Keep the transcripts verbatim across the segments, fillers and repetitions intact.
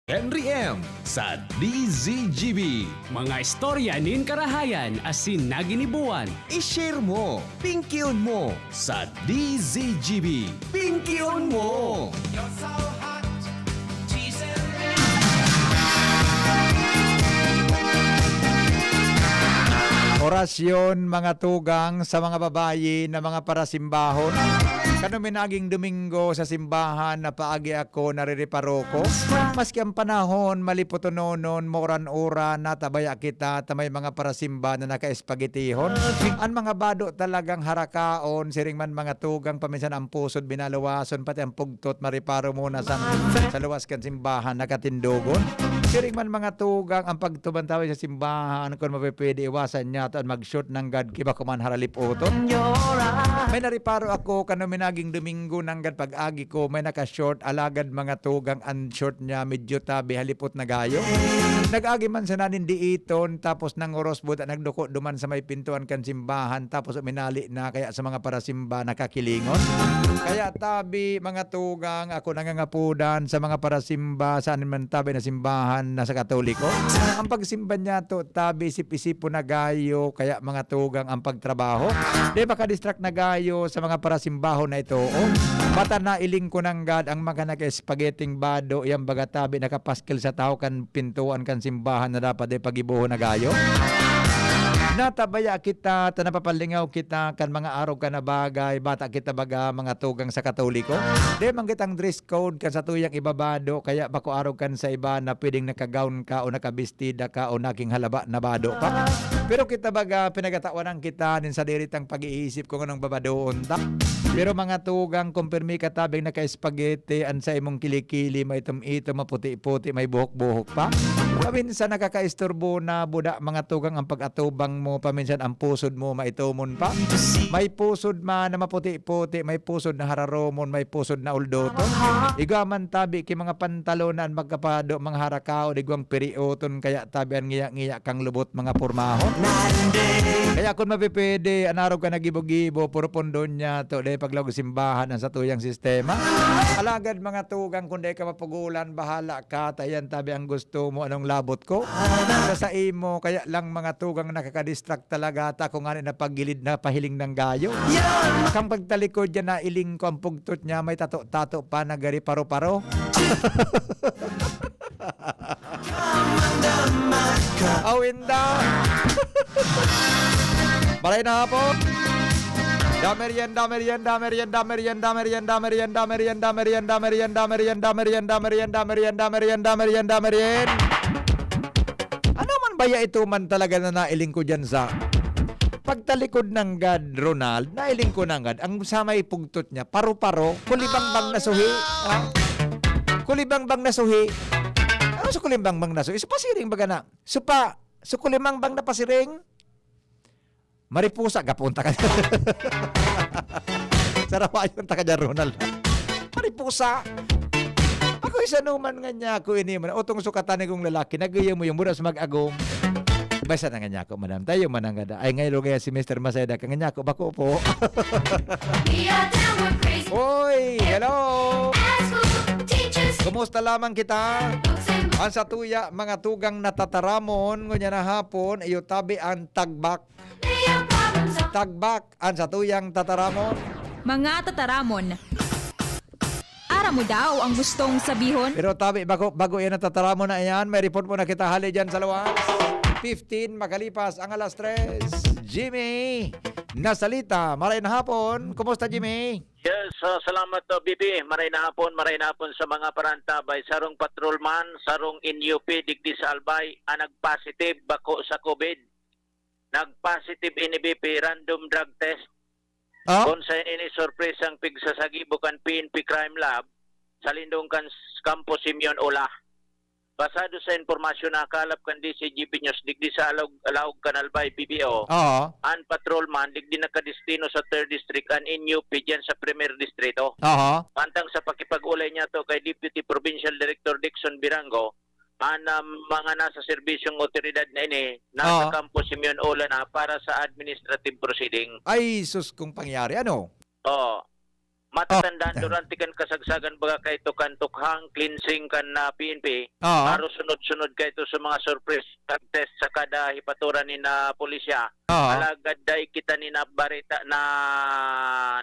Henry M sa D Z G B. Mga istorya nin karahayan asin naginibuan. I-share mo, pingkion mo sa D Z G B. Pingkion mo! Orasyon, mga tugang, sa mga babayi na mga parasimbahon. Kano minaging Domingo sa simbahan, napaagi ako, narireparo ko. Maski ang panahon, malipotononon, mauran-uran, natabaya kita ta may mga parasimba na nakaespagitihon. An mga bado talagang harakaon, siring man mga tugang, paminsan ang pusod binaluwason, pati ang pugtot, mareparo muna sa, sa luwas kan simbahan, nakatindogon. Siring man mga tugang, ang pagtuban-tabi sa simbahan, kun mapipwede, iwasan niya to an mag-short nanggad ki bako man haralip-oton. May nareparo ako, kano minaging Domingo nanggad pag-agi ko, may naka-short, alagad mga tugang, an short niya medyo tabi, halipot na gayo. Nag-agi man sana nin diiton, tapos nangoros buta, nagduko duman sa may pintuan kan simbahan, tapos uminali na, kaya sa mga parasimba, nakakilingon. Kaya tabi, mga tugang, ako nangangapudan sa mga parasimba, saan man tabi na simbahan na sa Katoliko. Ang pagsimba niya to, tabi, isip-isipon na gayo, kaya mga tugang ang pagtrabaho. Di ba ka-distract na gayo sa mga parasimbahon na ito, oh? Bata na iling ko nanggad ang mga nag-spaghetting bado, iyang baga tabi nakapaskil sa tahaw kan pintuan kan simbahan na dapat di pagibohon na gayo. Natabaya kita, ta napapalingaw kita kan mga arog ka na bagay, bata kita baga, mga tugang sa Katoliko. Di man kitang dress code kan sa tuyang ibabado, kaya bako arog kan sa iba na pwedeng naka-gown ka o nakabistida ka o naging halaba na bado pa. Pero kita baga, pinagatawanan kita nin sadiri tang pag-iisip kung anong babadoon ta. Pero mga tugang, kung pirmi ka tabing naka-spaghetti, an sa imong kilikili, maitom-itom, maputi-puti, may buhok-buhok pa. Paminsan nakakaisturbo na, buda, mga tugang, ang pag-atubang mo, paminsan ang pusod mo, maitomon pa. May pusod man na maputi-puti, may pusod na hararomon, may pusod na uldoton. Igwa man tabi ki mga pantalon na an magkapado, mga harakaon, igwang pirioton, kaya tabi an ngiya-ngiya kang lubot, mga pormahon. Kaya kun mapipwede, an arog ka nagibo-gibo, puro pundon niya to, dai paglaog simbahan ang satuyang sistema. Alagad mga tugang, kun dai ka mapugulan, bahala ka, ta iyan tabi ang gusto mo, anong labot ko sa saimo. Kaya lang mga tugang, nakakadistract talaga ta kung ano na paggilid na pahiling ng gayo. Kang pagtalikod yan, nailing ko ang pugtot niya, may tato-tato pa, nagari paro-paro. Aw, inda. Maray na hapon. Dameryen, dameryen, dameryen, dameryen, dameryen, dameryen, dameryen, dameryen, dameryen, dameryen, dameryen, dameryen, dameryen, dameryen, dameryen, dameryen, dameryen, dameryen. Ano man baya ito man talaga na nailing ko dyan sa pagtalikod nanggad, Ronald? Nailing ko nanggad. Ang sa may pugtot niya, paro-paro, kulibangbang na suhi. Ha? Kulibangbang na suhi. Ano sa kulibangbang na suhi? Sa pasiring baga na. Supa, sa kulibangbang na pasiring. Mariposa, gapon ta ka. Sarawayon ta ka dyan, Ronald. Mariposa. Ako isa naman nga niya ako ini man. Utong sukatan ni kong lalaki, nag-iyo mo yung mura sa mag-agom. Basta na nga niya ako, madam. Tayo man ang gada. Ay, ngayon, lugay si Mister Masayda. Kang niya ako, bako po. Oy, hello. Kumusta lamang kita? Ang satuya, mga tugang natataramon, ngunya na hapon, iyo tabi ang tagbak. Tagbak, ang satuyang tataramon. Mga tataramon. Aram mo daw ang gustong sabihon? Pero tabi, bago, bago yan ang tataramon na yan, may report muna kita hali dyan sa luwas. Fifteen, makalipas ang alas tres. Jimmy Nasalita, maray na hapon. Kumusta, Jimmy? Yes, ah, salamat, ah, B B. Maray na hapon, maray na hapon sa mga parantabay. Sarong patrolman, sarong N U P, digdi sa Albay, ang nag-positive, bako sa COVID. Nag-positive ini B P, random drug test. Ah? Kung sa ini, sorpresang pigsasagibo kan P N P Crime Lab, sa lindong kan s-, Kampo Simeon Ola. Basado sa impormasyon na kalap kan D Z G B News, digdi sa Alaog, Alaog Canal by B B O, Oo. An patrolman, digdi nakadestino sa third District, an N U P diyan sa Primer Distrito. Aha. Mantang sa pakipag-ulay niya to kay Deputy Provincial Director Dixon Birango, an, um, mga nasa serbisyong otoridad na ini, nasa Oo. Kampo Simeon Ola na para sa administrative proceeding. Ay, sus, kung pangyari, ano? Oo. Matatandaan, durante kan kasagsagan baga kaito kan tukhang cleansing kan, ah, P N P, Oo. Marosunod-sunod kaito sa mga surprise drug test sa kada hepyatura ni na pulisya. Oo. Alagad dai kita ni nabareta na,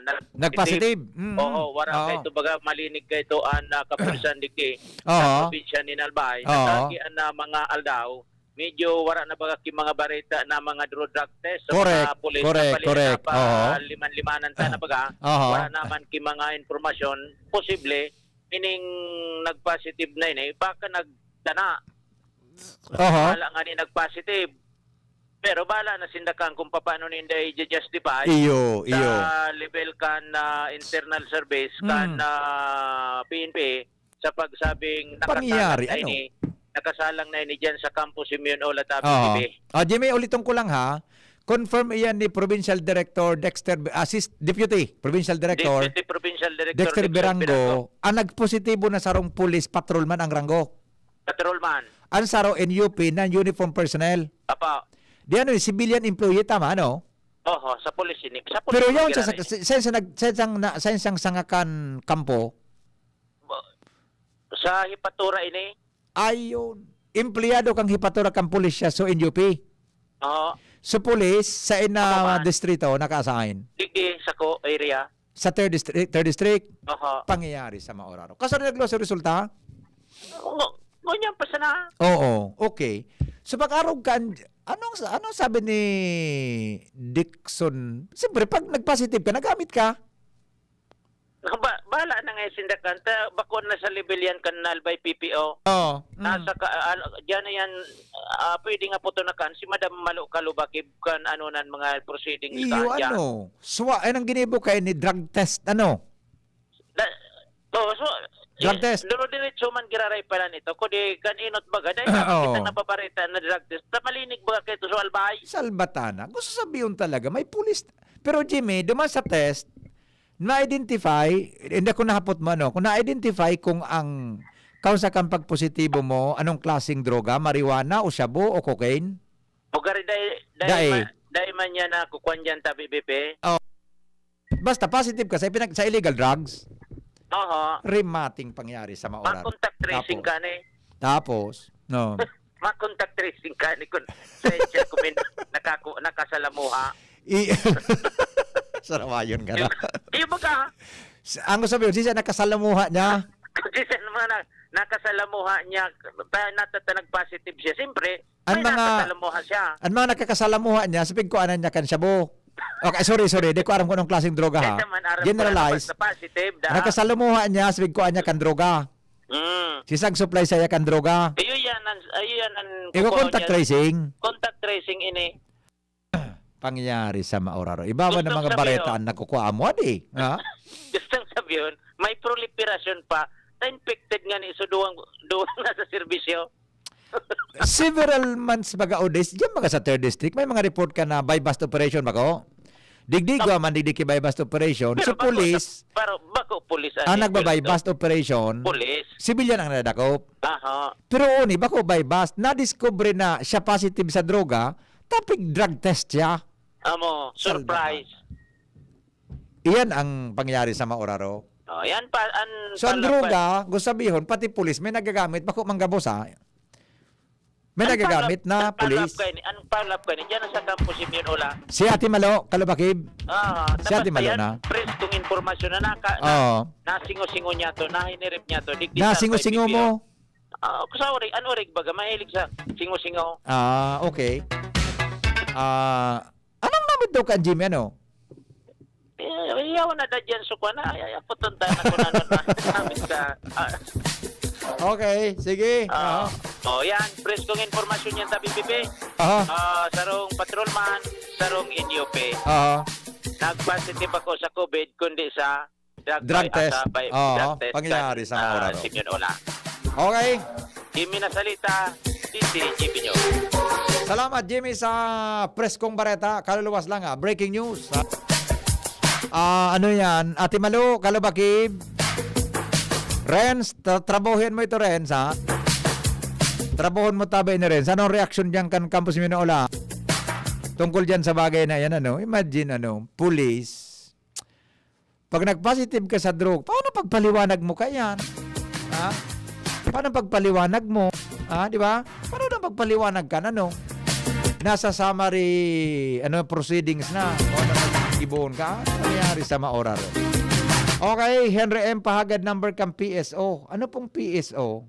na Nagpositive. Mm. Oo, wara Oo. kaito baga malinig kaito an, ah, kapulisan digdi Oo. sa probinsya ni Albay. Oo. Nagkagi an, ah, mga aldaw, medyo wara na baga ki mga bareta na mga dro-, drug test sa Correct, mga pulis na correct, pali correct. na pa Oo. liman-limanan ta na baga. Aha. Wara naman ki mga impormasyon, posible, ining nag-positive na ini, baka nagtana. Aha. Wala nga ni nag-positive. Pero bala na sinda kan kung paano ninda i-justify Iyo, iyo. sa level kan, ah, internal service, kan, Mm. ah, P N P, sa pagsabing Pangyayari, nakasalang na ano? ini, nakasalang na ini diyan sa Kampo Simeon Ola, Tabi Oo. T V. Ah, Jimmy, ulitin ko lang ha. Confirm iyan ni Provincial Director Dexter, Assist Deputy Provincial Director Deputy Provincial Director Dexter Dexter Birango, Birango. Ang nagpositibo na sarong police patrolman ang ranggo. Patrolman. Ang saro N U P na uniform personnel. Apa. Di ano, eh, civilian employee, tama, ano? Oho, sa police ini. Sa police Pero man yun, sa, ginari. sa, sa, sa, nag-, sa, sa, na, sa, sa, sa ngakan kampo? Sa hipatura ini? Ayun. Empleyado kang hipatura kang pulis siya, so N U P. Oo. So, pulis, sa ina Ako man. distrito, naka-assign? Digdi, sa ko area. Sa third district, third district? Oho. Pangyayari sa Maoraro. Kaso na nagluwas ang resulta? Ngu-, ngunyan pa sana. Oo, okay. So, pag-arog ka, an-, anong, anong sabi ni Dixon? Siyempre, pag nag-positive ka, nagamit ka. Ba-, bahala na nga yung sindakan. Ta, bako na sa level yan, kan Albay P P O. Oo. Mm. Nasa ka, al-, diyan na yan, ah, pwede nga putunakan. Si Madam Malo Kalubakib, kan ano nan mga proceedings Iyo, ka dyan. ano? Swa, ay, nang ginibo kayo ni drug test, ano? Da-, oh, so, Drug eh, test. Duro diretso man giraray pala nito. Kung di kan inot baga, dahil Oo. kita napaparita na drug test. Na malinig baga kayo to sa Albay? Salbatana. Gusto sabihin talaga, may pulis. Pero Jimmy, duman sa test, na-identify, hindi ko nahapot mo, ano, kung na-identify kung ang kausa kang pagpositibo mo, anong klaseng droga, marijuana o shabu o cocaine? O gari, dai, dai Dai. ma-, dai man niya na kukuan dyan, tabi, B P. Oh. Basta positive ka sa ipinag-, sa illegal drugs. Oho. Remating pangyari sa Maoran. Ma-contact tracing Tapos, ka ni. tapos, no. Ma-contact tracing ka ni kun sa siya kumin nakaku-, nakasalamuha. I-, Sarawayon ka na. Yung, yung baga. Sa, ang gusto mo yun, siya nakasalamuha niya. Kasi sa mga na-, nakasalamuha niya, ta-, natata-, nag-positive siya. Siyempre, Ang may mga, nakasalamuha siya. Ang mga nakakasalamuha niya, sa pigkuanan niya kan shabu. Okay, sorry, sorry. Di ko aram kung anong klaseng droga, ha? Kaya naman, aram ko na Generalize. naman sa positive, da. Nakasalamuha niya, sa pigkuan niya kan droga. Mm. Si sag supply saya kan droga. Ayun yan, ang, ayun yan, ang Ikaw kukuha contact niya. tracing? Contact tracing ini. Pangyayari sa Maoraro. Iba ba Gustong ng mga sabihin, bareta oh. ang nakukuha mo, adi? Ha? Gustong sabihin, may proliferation pa. Na-infected nga ni, so duwang, duwang nasa serbisyo. Several months baga o days, diyan baga sa third district, may mga report ka na buy-bust operation ba ko? Digdi Tap- ko man, digdi ki buy-bust operation. Pero So, bako police, sa, pero bako police ang ang nagba-buy-bust operation, Police. civilian ang nadakop. Aha. Pero oni, bako buy-bust, nadiskubre na siya positive sa droga, tapig drug test siya. Amo, Salbakan. surprise. Iyan ang pangyayari sa Maoraro. Oh, yan pa, an So, ang panlagpas- droga, gusto sabihon, pati pulis may nagagamit, bako manggabos, ha? May Ang nagagamit panlap-, na ang panlap pulis. kaini, ang panlap kaini, dyan sa Kampo Simeon Ola. Si Ate Malo, Kalubakib. Ah, Si Ate tapos Malo yan, na. preskong impormasyon na naka-, na, Oo. nasingo-singo niya to, nahinirip niya to, digdi sa Nasingo-singo Albay mo? P P O. Ah, sa orig, ano orig baga, mahilig sa singo-singo. Ah, okay. Ah, anong namit daw ka, Jimmy, ano? Eh, yaw na da dyan, so, kuwan na, ay, ay, aputon tayo na kung ano na, namit ka. Ah. Okay, sige. Ah, Aha. oh, yan, preskong impormasyon yan, tabi, Pipi. Aha. Ah, sarong patrolman, sarong N U P. Aha. Nag-positive ako sa COVID, kundi sa drug Drug by-, test. ah, by-, Oo, drug test pangyayari kan, sa ah, Maoraro. Simeon Ola. Okay. Jimmy Nasalita, D C G P News. Salamat, Jimmy, sa preskong bareta. Kaluluwas lang, ah. Breaking news, ha? Ah, ano yan? Ate Malo, Kalubakib. Renz, tra-, trabahuhin mo ito, Renz, ha? Trabahuhin mo tabi ni Renz. Anong reaksyon diyan kan Kampo Simeon Ola? Tungkol diyan sa bagay na yan, ano? Imagine, ano, police, Pag nag-positive ka sa drug, paano pagpaliwanag mo kaiyan? Ha? Paano pagpaliwanag mo? Ha, di ba? Paano na pagpaliwanag ka, ano? Nasa summary, ano, proceedings na. O, ano, ibuon ka? Ano nangyari sa maorar? Okay, Henry M. Pahagad number kang P S O. Ano pong P S O?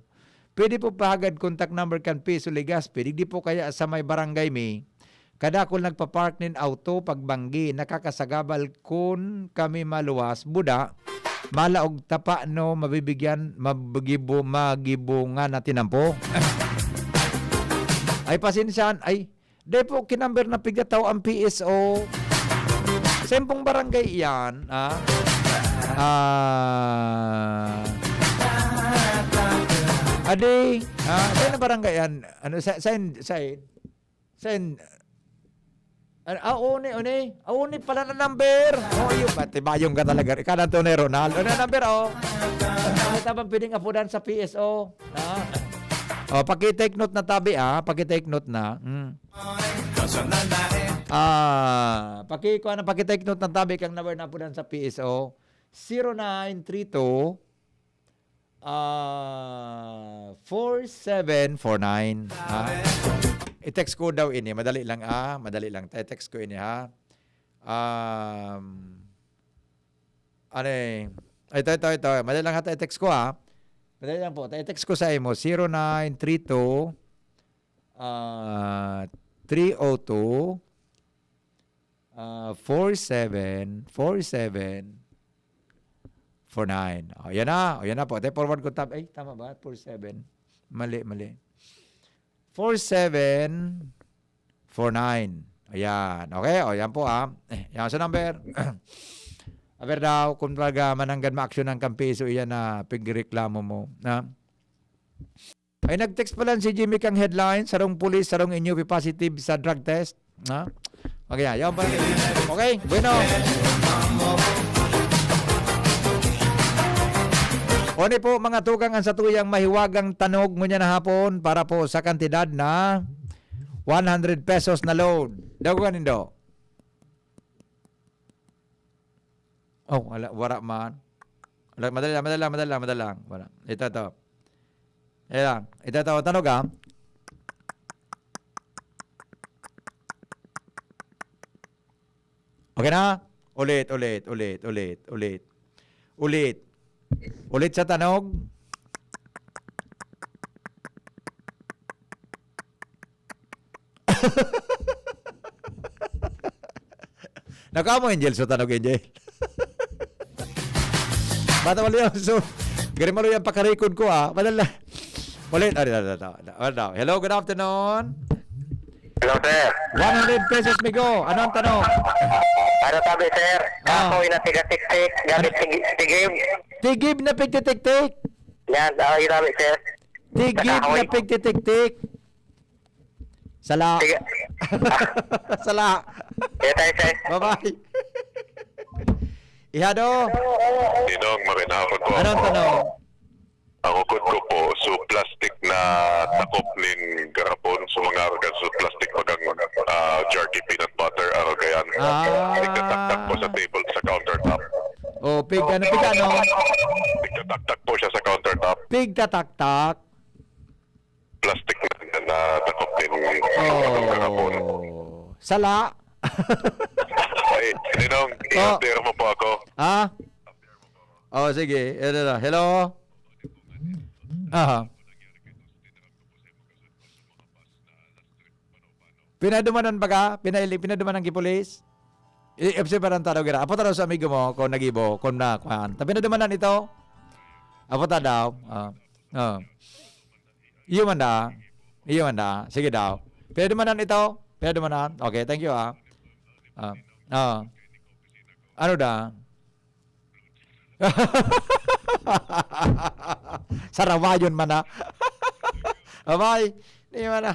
Pwede po pahagad contact number kan P S O Legazpi, digdi po kaya sa may barangay mi. Kadakul nagpa-park nin auto pagbanggi, nakakasagabal kun kami maluwas, buda, malaog tapa no, mabibigyan, mabigibo-, magibungan na tinampo. Ay, pasensya, ay, Dai po kinumber na pigkatawo ang P S O. Sa impong barangay iyan, ah? Ah. Adi, ah, saan na barangay yan? Ano, sa, saan, saan? Saan? Ah, ah, uni, uni. Ah, uni pala na number. Oh, yun. Pati bayong ka talaga. Ikaw na, Tony Ronald. Ano number, oh? Ano tabang pwedeng apudan sa P S O? Ah. Oh, paki-take note na tabi, ah. Paki-take note na. Mm. Ah, paki-, kuha na, paki-take note na tabi kang number na apudan sa P S O. Zero nine three two, ah, four seven four nine. Ah. I-text ko daw ini. Madali lang, ah. Madali lang. Te-text ko ini, ha. Um, ano eh? Ay, ito, ito, ito. Madali lang ha, te-text ko, ha. Madali lang po. Te-text ko sa imo, zero nine three two, ah, three oh two, ah, four seven four seven four nine. O, yan na. O, yan na po. Te, forward ko tab-, ay, tama ba? Four seven. Mali, mali. Four seven four nine. Ayan. Okay, o, yan po, ah. Eh, yan sa number. Aber daw, kung talaga mananggad maaksyonan kang P S O, iyan na pigreklamo mo, na. Ay, nag-text pala si Jimmy kang headline, sarong pulis, sarong inyo positive sa drug test. Ha? Okay, yan. Yan pa. Okay, bueno. Oni po, mga tugang, ang satuyang mahiwagang tanog ngunyan na hapon para po sa kantidad na one hundred pesos na load. Daw ko kanindo. Oh, wala, wala man. Wala, madali lang, madali lang, madali lang, madali lang. Wala. Ito, ito. Ayan lang. Ito, ito. Tanog, ah. Okay na? Ulit, ulit, ulit, ulit, ulit. Ulit. Ulit sa tanog. Nakaamo, Angel, sa tanog, Angel. Bata wala yun. So, gari malo yan pakarikod ko, ah. Madala. Ulit. Ah, da, da, da, da, da. Hello, good afternoon. Hello, sir. One hundred pesos, migo. Ano ang tanong? Ano sabi, sir? Ah. Kahoy na tigatiktik, gamit tig-, tigib. Tigib na pigtitiktik. Yan, ah, yun sabi, sir. Tigib na pigtitiktik. Sala. Sige. Sala. Kaya tayo, sir. Bye-bye. Ihado. Ninong, maray na hapon po. Anong tanong? Ang ukod ko po, so plastic na takop nin garapon, so mga arog kan so plastic bagang, ah, jerky peanut butter, arog kaiyan. Ah. Nagtataktak po sa table, sa countertop. Oh, pig, ano, pig, ano? Nagtataktak po siya sa countertop. Pigtataktak. Plastic na, na takop nin garapon. Oh. Sala. Ay, Ninong, Oh. i-update mo po ako. Ah? Oh, sige. Ito na. Hello? Aha. Pinadumanan ba ka? Pinaili-, pinadumanan ki pulis? I-, obserbaran ta daw gira. Apo ta daw sa amigo mo kung nagibo, kung na, kuwan. Ta pinadumanan ito? Apo ta daw. Ah. Ah. Iyo man da. Iyo man da. Sige daw. Pinadumanan ito? Pinadumanan? Okay, thank you, ah. Ah. Ah. Ano da? Sarawayon man na. Abay, di man na.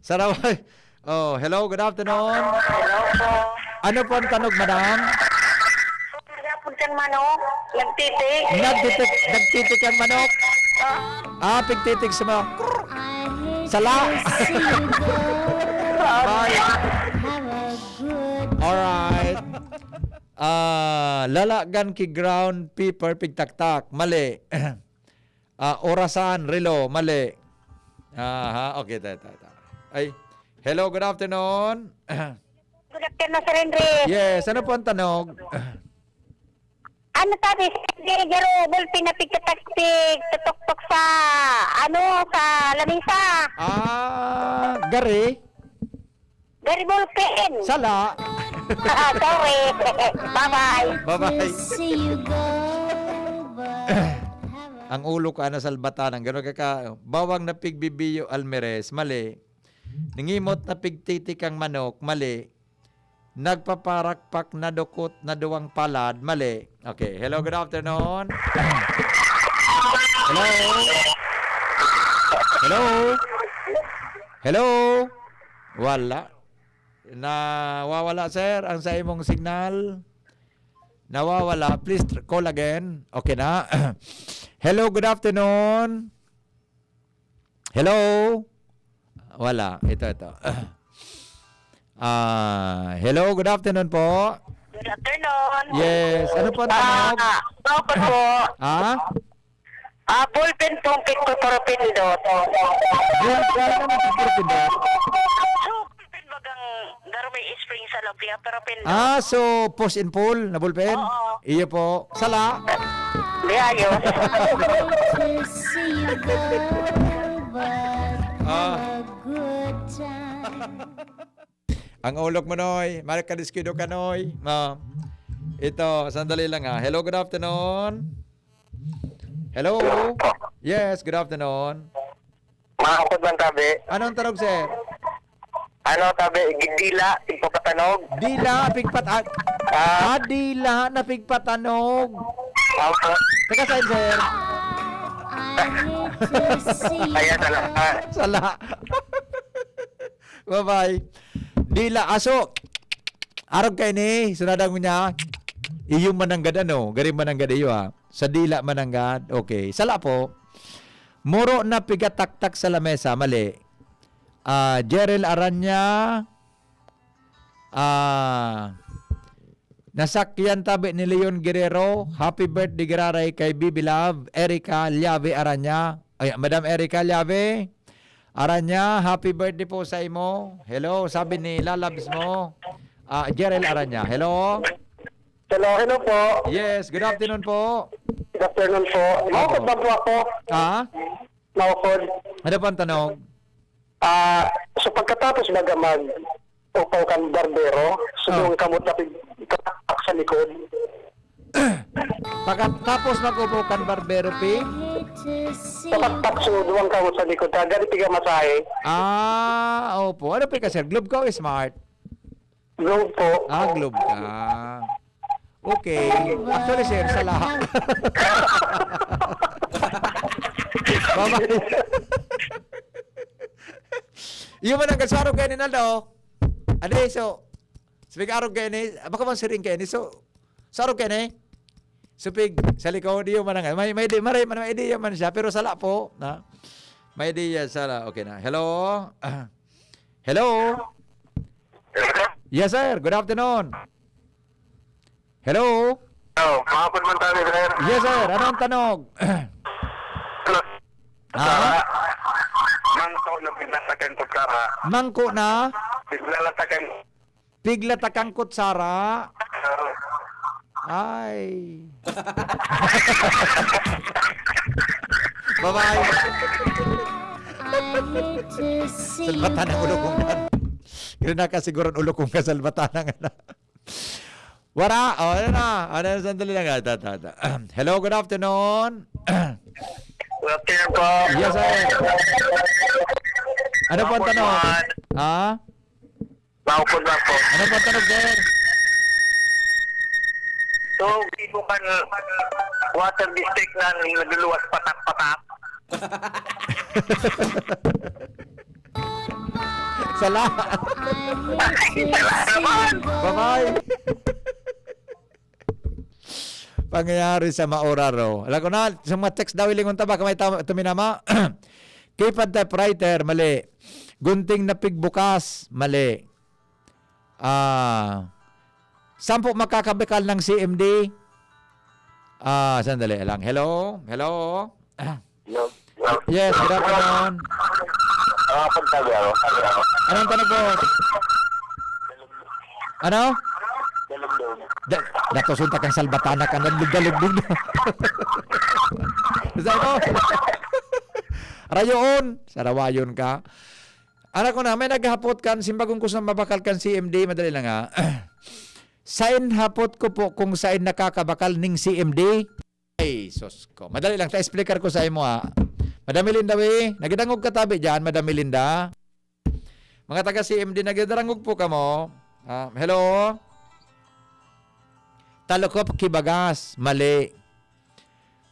Saraway. Oh, hello, good afternoon. Hello po. Ano po ang tanog, madam? Kaya po siyang manok, nagtitik. Nagtitik, nagtitik ang manok? Ah. Ah, pigtitik sa mga sala. Bye. Alright. Ah, Lalagan ki ground pepper, pigtaktak. Mali. Ah, orasan, relo. Mali. Aha, okay, ta, ta, ta. Ay, hello, good afternoon. Good afternoon, Sir Henry. Yes, ano po ang tanog? Ano sabi, Sir Henry, garo, bulpin na pigtatakpig, tutuktok sa, ano, sa lamisa. Ah, gari? Gari bulpin. Sala. Ah, sorry. Bye-bye. Bye-bye. To see you go, but have a Ang ulo ko, ana, salbatan. Ang gano'n ka, ka, bawang na pigbibiyo, Almeres. Mali. Ningimot na pigtitikang manok. Mali. Nagpaparakpak na dukot na duwang palad. Mali. Okay. Hello, good afternoon. Hello? Hello? Hello? Wala. Nawawala, sir, ang sa imong signal. Nawawala. Please tr-, call again. Okay na. Hello, good afternoon. Hello? Wala. Ito, ito. Ah, hello, good afternoon po. Good afternoon. Yes, ano po ang tanong? Ah, ako po. Ah? Ah, ballpen po ang pigpaparapindot. Ballpen ang pigpaparapindot? So, ballpen bagang garo may spring sa loob niya, pero pindot. Ah, so push and pull na ballpen? Oo. Iyo po. Sala. Di ayos. To see you go, but Ah. have a good time. Ang ulok mo, Noy. Mali ka, diskuido ka, Noy. Ma. Ito, sandali lang, ha. Hello, good afternoon. Hello. Yes, good afternoon. Mga kapod man tabi. Anong tanog, sir? Ano, tabi, dila, pigpapatanog. Dila, pigpat-, ah, Ah. ah, dila na pigpatanog. Opo. Taga saan, sir? I need to see Ayan, salamat. Sala. Bye-bye. Dila, aso. Arog kaini, sunadang mo niya. Iyo mananggad, ano? Gari mananggad iyo, ha? Sa dila mananggad. Okay. Sala po. Muro na pigataktak sa lamesa. Mali. Ah, Jerel Aranya. Ah, nasakyan tabi ni Leon Guerrero. Happy birthday, giraray, kay Bibi Love, Erica Llave Aranya. Ay, Madam Erica Llave Aranya, happy birthday po sa imo. Hello, sabi ni Lalabs mo. Ah, Jerel Aranya. Hello? Hello, hello po. Yes, good afternoon po. Good afternoon po. Opo. Maukod lang po ako. Ah? Maukod. Ano po ang tanong? Ah, so pagkatapos baga mag-upaw kan barbero, so Oh. duwang kamot na pig-, sa likod. Pagkatapos mag-upaw kan barbero, pi? Sa pakpak, so duwang kamot sa likod, ta, gani piga masahe. Ah, opo. Ano pi ka, sir? Globe ka o Smart? Globe po. Ah, Globe ka. Okay. Actually, sir, sala. Bye-bye. Iyo mananggad sa arog kaini, Naldo. Adi, so, speak arog kaini, baka man siring kaini. So, sa arog kaini, supig sa likod, iyo mananggad. May, may di, maray, may idea man siya, pero sala po, na. May idea, sala. Okay na. Hello? Hello? Hello? Yes, sir. Good afternoon. Hello? Hello, maupod man tabi, sir. Yes, sir. Ano ang tanog? Hello. Ah? Sara. Mangko na piglalatakan kutsara. Mangko na? Piglalatakan. Piglalatakan kutsara. Hello. Ay. Bye-bye. I need to see Salbatan ang ulo kong you go. Kaya nakasiguro ang ulo kong kasalbatan ng ano. Wala. O, ano na? Ano na? Sandali lang. Ah, ta, ta, ta. Hello, good afternoon. Good afternoon po. Yes, sir. Ano po ang tanong? Maupod man. Ha? Maupod man po. Ano po ang tanong, sir? So, di mo kan water district na nagluluwas patak-patak. Sala. Sala naman. Bye-bye. Pangyayari sa maoraro. Alam ko na, sa mga text daw, ilingon ta, baka may tama, tuminama. Keypad typewriter, mali. Gunting na pigbukas, mali. Ah, Sampo makakabakal ng C M D. Ah, sandali lang. Hello? Hello? Ah, Hello? yes, good afternoon. Ah, pagtagal. Anong tanong po? Ano? Dalugdog. Da, natosunta kang salbatana ka, nalugdalugdog. Sa ito? Rayoon, sarawayon ka. Anak ko na, may naghapot kan, simbagong ko sa mabakal kan C M D, madali lang ha. Sain hapot ko po kung sain nakakabakal ning C M D? Ay, sos ko. Madali lang, ta-explicar ko sa imo ha. Madam Melinda, we, nagidangog ka tabi dyan, Madam Melinda. Mga taga C M D, nagdarangog po kamo. Ah, hello? Talukop ki bagas, mali.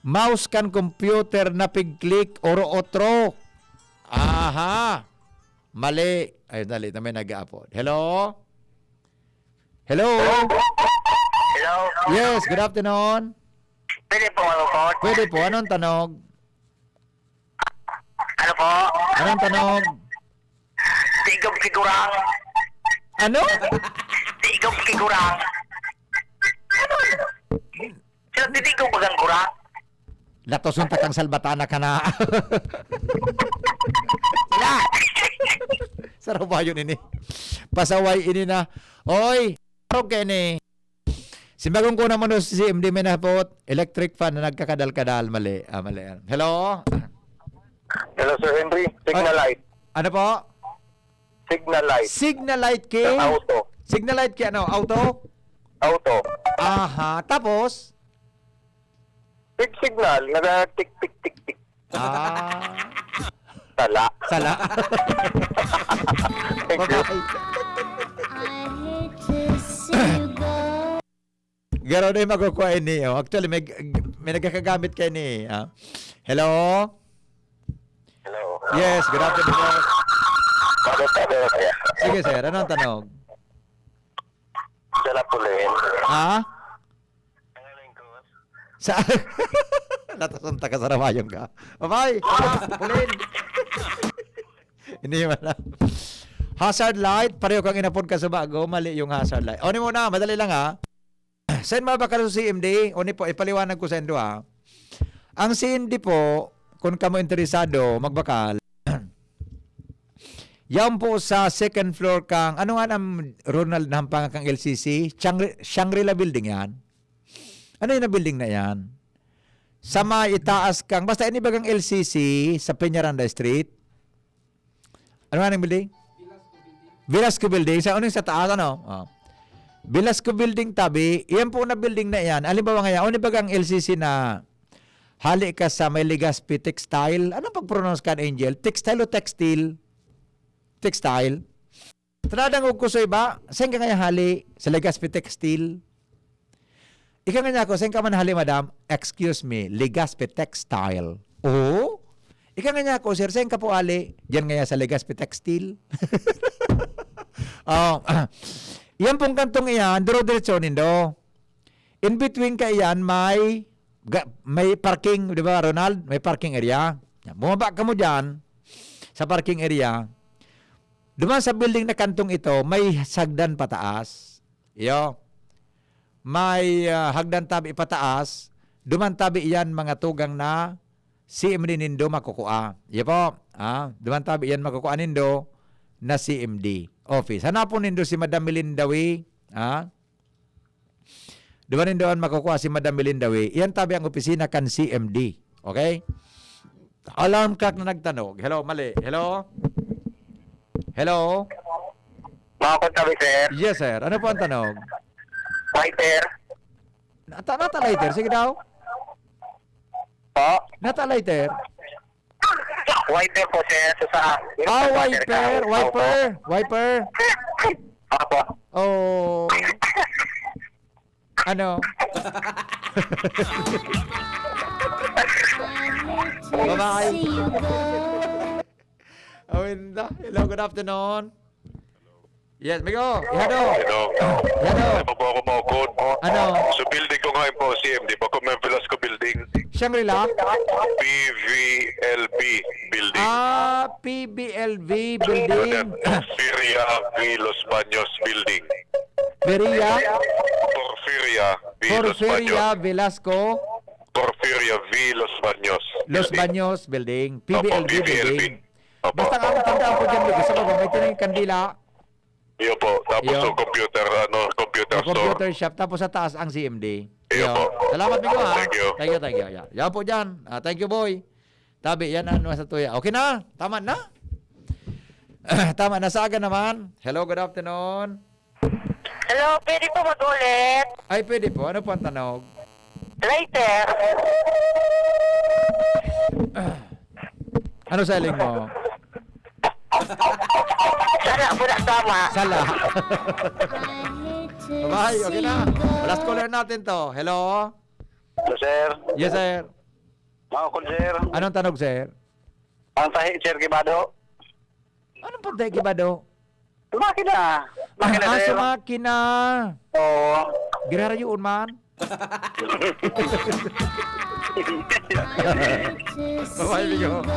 Mouse kan computer na pig-click oro otro. Aha. Mali. Ay, dali na may nag-aapod. Hello? Hello? Hello? Yes, good afternoon. Pwede po malungkot? Pwede po. Anong tanog? Ano po? Anong tanog? Tigog kigurang. Ano? Tigog kigurang. Sila titigog bagang gurang. Latoson ta kang salbatana ka na. Sila! Sarawayon ini. Pasaway ini na. Oy! Arog ka ini. Simbagong ko naman si C M D may nahapot. Electric fan na nagkakadal-kadal. Mali. Ah, mali. Hello? Hello, Sir Henry. Signal light. Ano po? Signal light. Signal light ki? Sa auto. Signal light ki ano? Auto? Auto. Aha. Tapos? Big signal. Nag-tik, tik, tik, tik. Ah. Sala. Sala. Thank you. Bye-bye. I hate to see you go. Garo na yung magkukuha ini. Oh. Actually, may, may nagkakagamit kayo ni. Ah. Hello? Hello. Yes, good afternoon. Bakit sabi ko kaya? Sige, sir. Anong tanong? Sala po rin. Ha? Sa... Natasunta ka sa ramayong ka. Bye-bye. Pulin. Hindi man na. Hazard light, pareho kang inapod ka sa bago, mali yung hazard light. O, ni muna, madali lang ha. Send mo ba ka sa C M D? O ni po, ipaliwanag ko sa indo ha. Ang C M D po, kung kamo interesado, magbakal. Yan po sa second floor kang, ano nga ang Ronald na hampanga kang L C C? Shangri- Shangri-La building yan. Ano yung building na yan? Sa may itaas kang, basta inibagang L C C sa Peñaranda Street. Ano nga ang building? Velasco building. Sa ano yung sa taas, ano? Oh. Velasco building tabi, iyan po na building na yan. Halimbawa nga yan, ano bagang L C C na hali ka sa may Legazpi Textile? Anong pag-pronounce ka, Angel? Textile o textile? Textile. Tradang og kusoy ba? Saan ka nga hali? Sa Legazpi Textile? Ika nga niya ako, saan ka man hali, madam? Excuse me, Legazpi Textile. Oo? Ika nga niya ako, sir, saan ka po hali? Diyan nga sa Legazpi Textile. Oh, yan pong kantong iyan, duro-diretso nindo. In between ka iyan, may, ga- may parking, di ba, Ronald? May parking area. Bumaba ka mo dyan, sa parking area. Duman sa building na kantong ito, may sagdan pataas. Iyo. May ah, hagdan tabi pataas. Duman tabi iyan mga tugang na C M D nindo makukua. Iyo po. Ah, duman tabi iyan makukua nindo na C M D office. Hanapon nindo si Madam Melinda Way. Ah, duman nindo an makukua si Madam Melinda Way. Iyan tabi ang opisina kan C M D. Okay? Alarm clock na nagtanog. Hello, mali. Hello? Hello? Mga kontabi, sir. Yes, sir. Ano po ang tanog? Wiper. Nata, nata lighter. Sige daw. Po? Nata lighter. Wiper po, sir. Sa, sa Ah, water wiper. ka. Wiper. Wiper. Opo. Oh. Ano? Bye-bye. See you go. Awinda. Hello, good afternoon. Yes, migo. Ihado. Hello. Ihado. Ano po ako maukod? Ano? Sa building ko ngayon po, C M D, bako may Velasco Building. Shangri-La? P V L B Building. Ah, P B L V building. Feria V Los Baños Building. Porfiria? Porfiria V. Los Porfiria Baños. Velasco, Porfiria V. Los Baños Los Building. Baños Building, Opo, P B L B P B L B. Building. Opo. Basta ang tandaan po dyan, Lugo, sa baba, may tinayong kandila. Iyo po. Tapos Iyo. yung computer, ano, computer Yung store. computer shop, tapos sa taas ang C M D. Iyo Iyo. po. Salamat, Migo, ha? Thank you. Thank you, thank you. Yan, yan po dyan. Ah, thank you, boy. Tabi, yan ang nasa tuya. Okay na? Tama na? Tama na, saga naman. Hello, good afternoon. Hello, pwede po mag-ulit? Ay, pwede po. Ano po ang tanog? Lighter. Ano sa hiling mo? Sala po na tama. Sala. Bye, okay na. Last caller natin to. Hello? Hello, sir. Yes, sir. Maukol, sir. Anong tanog, sir? Ang tahi, sir, gibado. Anong pagtahi gibado? Sumakit na. Sumakit na, Ah, sir. Sumakit na. Oo. Girarayoon man. Babae, amigo.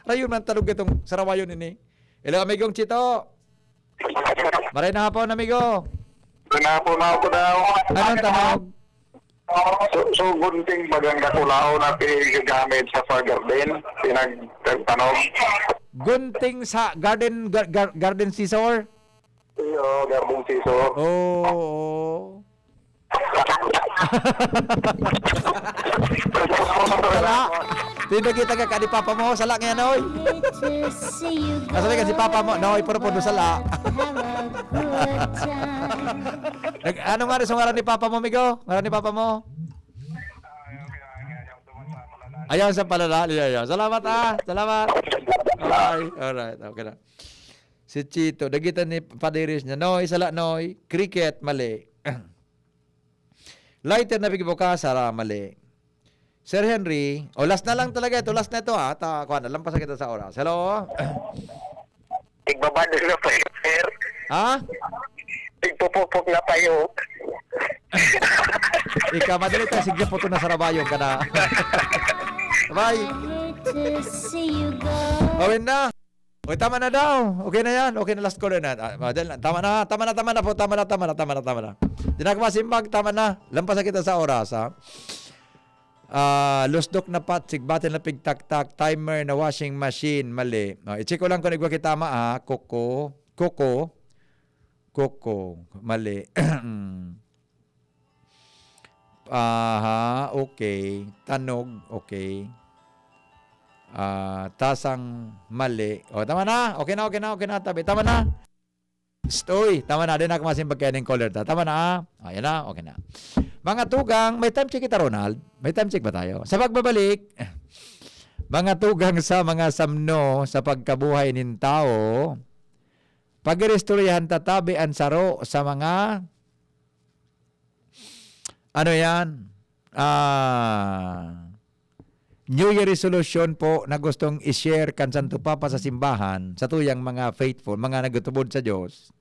Rayon man tanog itong sarawayon ini. Hello, amigong Chito. Maray na hapon, amigo. Maray na hapon, mga kudaw. Anong tanog? So, so, gunting bagang dakulaon na pinagamit sa pag-garden, pinag-, pagtanom. Gunting sa garden, gar-, gar-, garden scissor? Iyo, garden scissor. Oo, oo. Sala. Tinda kita ka ni Papa mo, sala ngayon, oy. Masabi ka si Papa mo, no, ipuro po doon sala. Nag-, ano nga rin sa ngaran ni Papa mo, amigo? Ngaran ni Papa mo? Ayaw sa palala. Ayaw, ayaw. Salamat, ah. Salamat. Bye. Alright. Okay na. Si Chito, dagitan ni Padiris niya. Noy, sala, Noy. Cricket, mali. Lighter na pigbuka, sara, mali. Sir Henry, o, last na lang talaga ito. Last na ito, ha. Ta, kuha na, lampasan kita sa oras. Hello? Tigbabado na pa yun, sir. Ha? Tigpupupok na pa yun. Ika, madali tayo, sige po ito, nasa rabayon ka na. Bye. Awin na. Uy, tama na daw. Okay na yan. Okay na, last caller na. Ah, madali na. Tama na, tama na, tama na po. Tama na, tama na, tama na, tama na. Di na ako masimbag. Tama na. Lampasan kita sa oras, ha? Ah, lusdok na patsig, batil na pigtaktak, timer na washing machine, mali. Ah, i-check ko lang kung igwa kita ma-, ah, kuko, kuko, kuko, mali. Aha, okay. Tanog, okay. Ah, tasang mali. O, tama na. Okay na, okay na, okay na. Tabi, tama na. Psst, uy, tama na. Di na ako masimbag kaya ning caller ta. Tama na, ah. Ayan na, okay na. Mga tugang, may time check kita, Ronald. May time check ba tayo? Sa pagbabalik, mga tugang sa mga samno sa pagkabuhay nin tawo, pag-iristoryahan tatabi an saro sa mga, ano yan? Ah, New Year resolution po na gustong i-share kan Santo Papa sa simbahan, sa tuyang mga faithful, mga nagtutubod sa Diyos,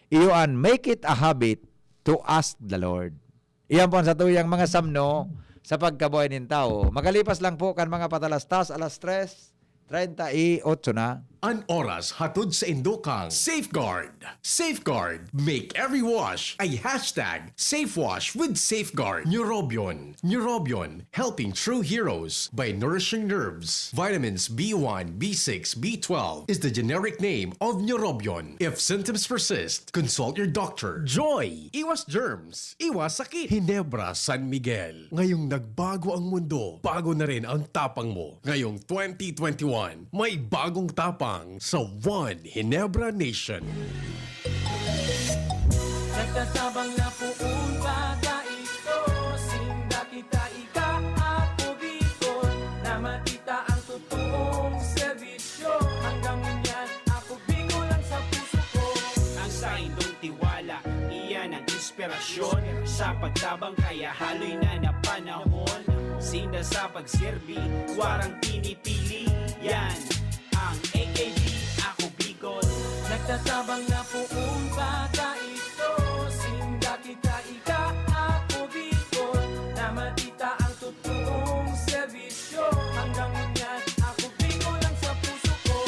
iyo an, "Make it a habit to ask the Lord." Iyan po ang sa tuyang mga samno sa pagkabuhay nin tawo. Makalipas lang po kan mga patalastas, alas tres treinta y ocho na. An oras hatod sa indokang Safeguard. Safeguard. Make every wash a hashtag safe wash with Safeguard. Neurobion. Neurobion, helping true heroes by nourishing nerves. Vitamins B one, B six, B twelve is the generic name of Neurobion. If symptoms persist, consult your doctor. Joy! Iwas germs, iwas sakit. Hinebra San Miguel. Ngayong nagbago ang mundo, bago na rin ang tapang mo. Ngayong twenty twenty-one, may bagong tapang sa One Hinebra Nation. Nagtatabang na poon pa ta isto, sinda kita ika, ako Bicol, na matita ang totoong serbisyo. Hanggang ngunyan, ako Bicol ang sa puso ko. Ang saindong tiwala, iyan ang inspirasyon sa pagtabang, kaya haloy na na panahon. Sinda sa pagserbi, warang pinipili. Yan ang A A B, ako Bicol. Nagtatabang na poon pa ta isto, sinda kita ika, ako Bicol, na matita ang totoong serbisyo. Hanggang ngunyan, ako Bicol ang sa puso ko.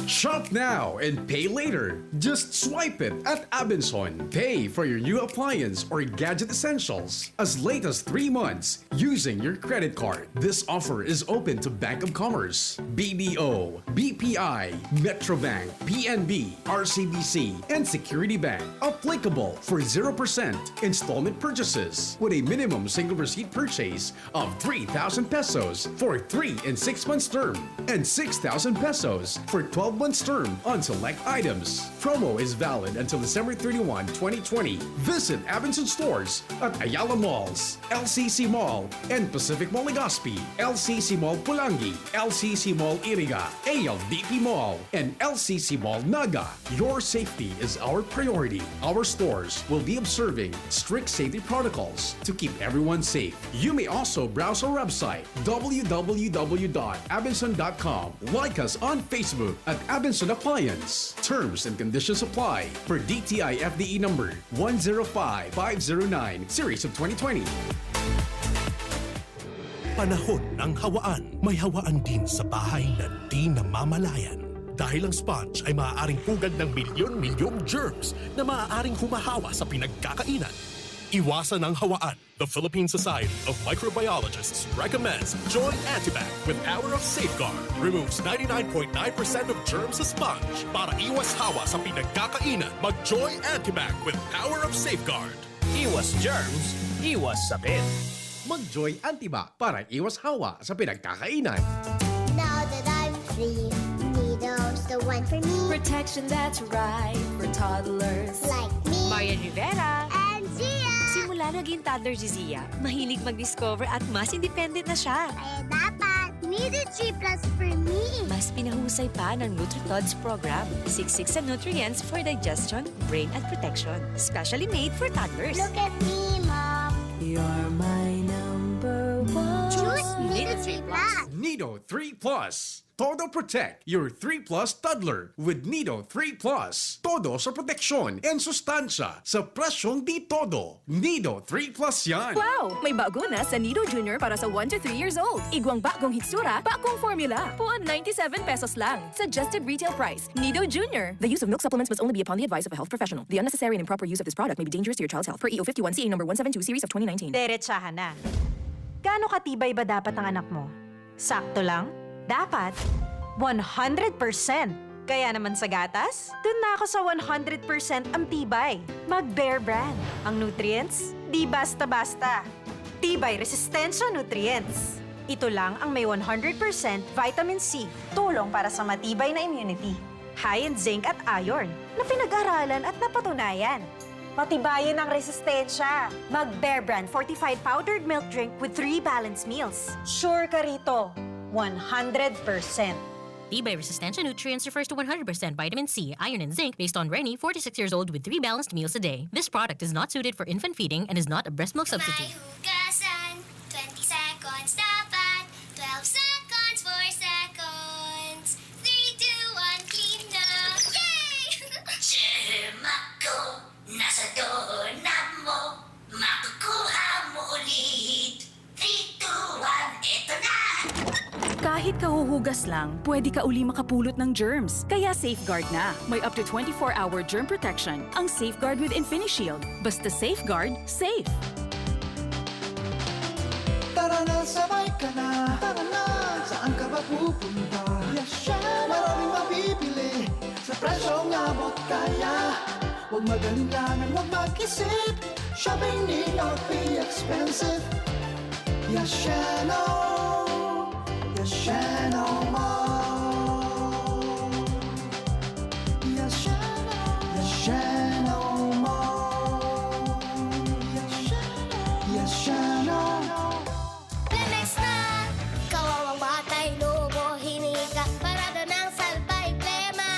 Shop now and pay later. Just swipe it at Abenson. Pay for your new appliance or gadget essentials as late as three months using your credit card. This offer is open to Bank of Commerce, B D O, B P I, Metrobank, P N B, R C B C, and Security Bank. Applicable for zero percent installment purchases with a minimum single receipt purchase of three thousand pesos for three and six months term and six thousand pesos for twelve months term on select items. Promo is valid until December thirty-one, twenty twenty. Visit Abenson stores at Ayala Malls, L C C Mall, and Pacific Mall Legazpi, L C C Mall Pulangi, L C C Mall Iriga, A L D P Mall, and L C C Mall Naga. Your safety is our priority. Our stores will be observing strict safety protocols to keep everyone safe. You may also browse our website, w w w dot abenson dot com. Like us on Facebook at Abenson Appliance. Terms and conditions apply for D T I F D E number one zero five five zero nine, series of twenty twenty. Panahon ng hawaan. May hawaan din sa bahay na di namamalayan. Dahil ang sponge ay maaaring pugad ng milyon-milyong germs na maaaring humahawa sa pinagkakainan. Iwasan ang hawaan. The Philippine Society of Microbiologists recommends Joy Antibac with power of safeguard. Removes ninety-nine point nine percent of germs sa sponge. Para iwas hawa sa pinagkakainan, mag Joy Antibac with power of safeguard. Iwas germs, iwas sakit. Mag-Joy Antibac para iwas hawa sa pinagkakainan. Now that I'm free, Nido's the one for me. Protection that's right for toddlers. Like me. Marian Rivera. And Zia. Simula naging toddler si Zia, mahilig mag-discover at mas independent na siya. Kaya dapat, Nido three plus for me. Mas pinahusay pa ng NutriTods program. Siksik sa nutrients for digestion, brain at protection. Specially made for toddlers. Look at me, Mom. You're my number one. Choose Nido three plus. Nido three plus. Todo Protect your three plus toddler with Nido three plus. Todo sa proteksyon and sustansya sa presyong di todo. Nido three plus yan. Wow! May bago na sa Nido Junior para sa one to three years old. Igwang bagong hitsura, bagong formula. Puon ninety-seven pesos lang. Suggested retail price. Nido Junior. The use of milk supplements must only be upon the advice of a health professional. The unnecessary and improper use of this product may be dangerous to your child's health. Per E O fifty-one C A number one seven two series of twenty nineteen. Derechahan na. Gaano katibay ba dapat ang anak mo? Sakto lang? Dapat one hundred percent. Kaya naman sa gatas, dun na ako sa one hundred percent ang tibay. Mag Bear Brand. Ang nutrients, di basta-basta. Tibay Resistensya Nutrients. Ito lang ang may one hundred percent vitamin C, tulong para sa matibay na immunity. High in zinc at iron, na pinag-aralan at napatunayan. Patibayin ang resistensya. Mag Bear Brand fortified powdered milk drink with three balanced meals. Sure ka rito, one hundred percent. Tibay Resistensya Nutrients refers to one hundred percent vitamin C, iron, and zinc based on Reni, forty-six years old, with three balanced meals a day. This product is not suited for infant feeding and is not a breast milk substitute. May hugasan, twenty seconds dapat, twelve seconds, four seconds, three, two, one, clean na! Yay! Germ ako, nasa doorknob mo, makukuha mo ulit. Three, two, one, eto na! Kahit kahuhugas lang, pwede ka uli makapulot ng germs. Kaya Safeguard na. May up to twenty-four hour germ protection ang Safeguard with InfiniShield. Basta Safeguard, safe. Tara na, sabay ka na. Tara na, saan ka ba pupunta? Yashano! Maraming mabibili sa presyong abot kaya. Huwag mag-alinlangan, huwag mag-isip. Shopping need not be expensive. Yashano! Yashano Mall! Yashano! Yashano Mall! Yashano! Yashano! Plemex na! Kawawang batay, lobo, hinika, parada ng salbay, plema.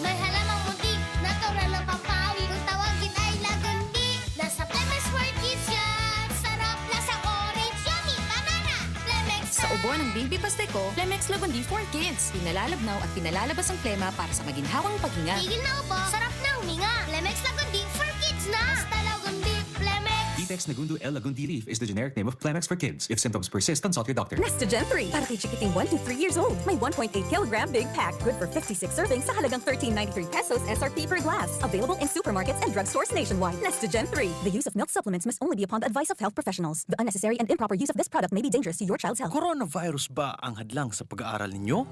May halamang muntik, natural na pampawi. Kung tawagin ay lagundi, nasa Plemex for Kids yan. Sarap, lasang orange, yummy, banana. Plemex Sa na! ubo ng Baby Pasteco, Plemex Lagundi for Kids. Pinalalabnaw at pinalalabas ang plema para sa maginhawang paghinga. Tigil na ubo, sarap na huminga. Plemex Lagundi for Kids na! Basta Lagundi, Plemex. Negundu L. Lagundi leaf is the generic name of Kleenex for kids. If symptoms persist, consult your doctor. Nestogen three, para kay chikiting one to three years old. May one point eight kilogram big pack, good for fifty-six servings sa halagang thirteen ninety-three pesos S R P per glass. Available in supermarkets and drugstores nationwide. Nestogen three. The use of milk supplements must only be upon the advice of health professionals. The unnecessary and improper use of this product may be dangerous to your child's health. Coronavirus ba ang hadlang sa pag-aaral ninyo?